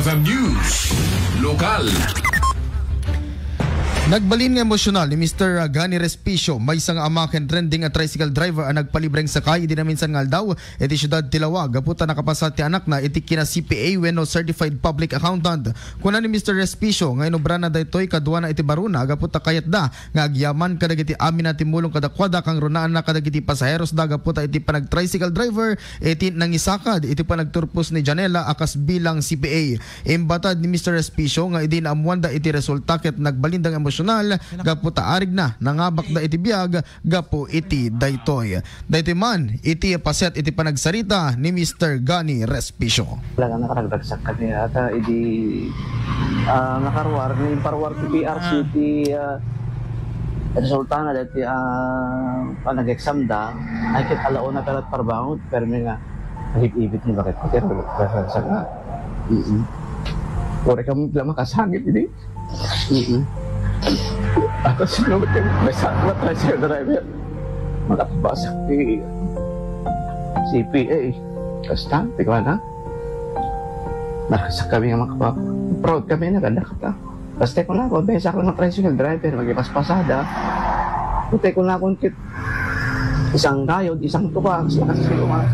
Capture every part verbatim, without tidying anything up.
F M News Lokal. Nagbalin nga emosyonal ni Mister Gani Respicio, maysa nga ama ken trending a tricycle driver a nagpalibreng sakay idi naminsan nga aldaw iti siudad ti Laoag, gapu ta nakapasa ti anakna iti kina C P A wenno Certified Public Accountant. Kuna ni Mister Respicio nga inubrana daytoy kaduana iti barona gapu ta kayatda nga agyaman kadagiti amin a timmulong kadakuada, kangrunaanna kadagiti pasaherosda gapu ta iti panag-tricycle driver iti nangisakad iti panagturpos ni Janela a kas bilang C P A. Imbatad ni Mister Respicio nga idi naammuanda iti resulta ket nagbalinda nga emosyonal gapu ta arigna nangabakda iti biag gapu iti daytoy. Daytoy man iti paset iti panagsarita ni Mister Gani Respicio. Talaga nakaragdagsak kami ata idi, ah, nakaruar, ni paruar ti P R C ti, ah, resulta na dati, ah, panag-exam da, ay ket alauna pala parbangon, permi nga, ibit ni bakit ko, pero, pero, sa nga, mm Puri kami lang makasangit, hindi? Mm. Ato sino ba yung may sa-, may tricycle driver? Makapasok ti C P A. Basta, di ko na. Nakasak kami nga makapa-, proud kami na ganda ka ta. Basta ko na, kung besa ko ng tricycle driver, magipaspasada. Puti ko na kung kit-, isang gayod, isang tuka, kasi nakasilungan.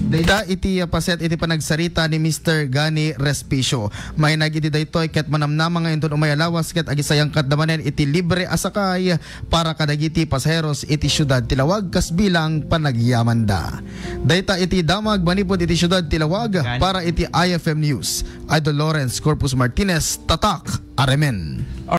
Dayta iti, ah, paset iti panagsarita ni Mister Gani Respicio. Mainag iti daytoy ket manamnama nga inton umay a lawas ket agisayangkatda manen iti libre a sakay para kadagiti pasaheros iti siudad ti Laoag kas bilang panagyamanda. Dayta iti damag manipud iti siudad ti Laoag para iti I F M News. Idol Lawrence Corpus Martinez, Tatak, Aremen.